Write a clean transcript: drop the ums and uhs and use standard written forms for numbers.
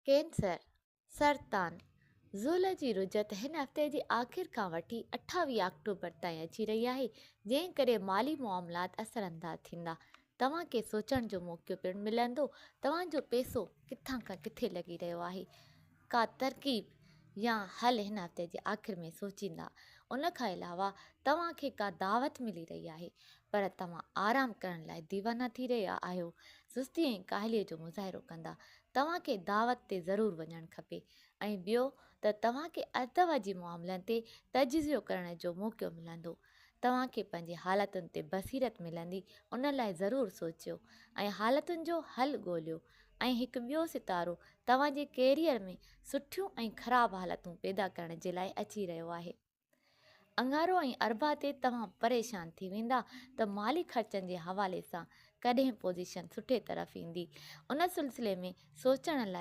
Cancer, سرطان، ذوالح جي رجعت هن هفتي جي آخر کان وٺي 28 آڪٽوبر تائين اچي رهي آهي، جنهن ڪري مالي معاملات اثرانداز ٿيندا. توهان کي سوچڻ جو موقعو پڻ ملندو توهان جو پئسو ڪٿان کان ڪٿي لڳي رهيو آهي. ڪا ترڪيب يا حل هن هفتي جي آخر ۾ سوچيندا. ان کان علاوه توهان کي ڪا دعوت ملي رهي آهي، پر توهان آرام ڪرڻ لاء ديوانا ٿي رهيا آهيو. سستي ۽ ڪاهليء جو مظاهرو ڪندا. توهان کي دعوت تي ضرور وڃڻ کپي ۽ ٻيو ته توهان کي ازدواجي معاملن تي تجزيو ڪرڻ جو موقعو ملندو. توهان کي پنهنجي حالتن تي بصيرت ملندي ان لاء ضرور سوچيو ۽ حالتن جو حل ڳوليو ۽ هڪ ٻيو ستارو توهان جي ڪيريئر ۾ سٺيون ۽ خراب حالتون پيدا ڪرڻ جي لاء اچي رهيو آهي. اڱارو ۽ اربع تي توهان پريشان ٿي ويندا ته مالي خرچن جي حوالي سان ڪڏهن پوزيشن سٺي طرف ايندي ان سلسلي ۾ سوچڻ لاء.